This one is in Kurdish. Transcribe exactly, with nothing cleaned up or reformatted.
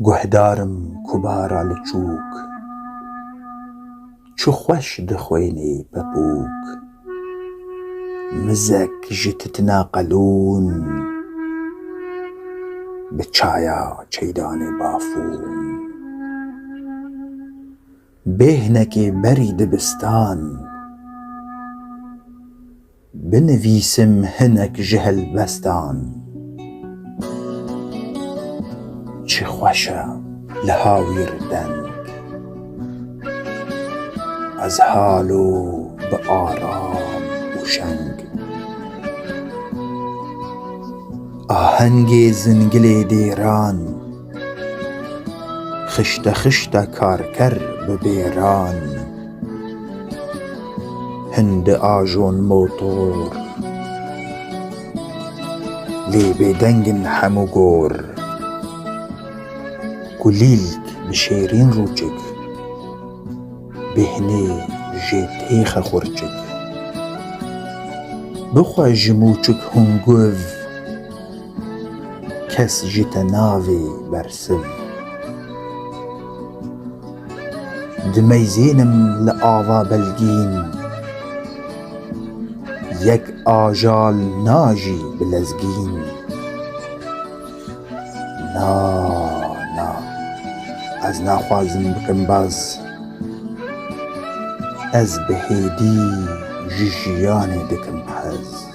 Guhdarim kubara li çûk, çi xweş dixwênê pepûk. Mizek ji titina qelûn, bi çaya çeydanê bafûn. Bêhnekê berî dibistan, binivîsim hinek ji helbestan. Çi xweş e li hawîr deng, ez halo bi aram û şeng. Ahengê zingilê dêran, xişte xişte karker bi bêran. Hindi ajon motor, lê bêdeng in hemû gor. Kulîlk bi şêrîn rûçik, bêhnê jê têxe xurçik. Bixwe ji mûçik hunguv, kes ji te navê bersiv. Dimeyzênim li ava belgîn, yek ajal najî bi lezgîn. Na, na, ez naxwazim bikim baz. Ez bi hêdî ji jiyanê dikim hez.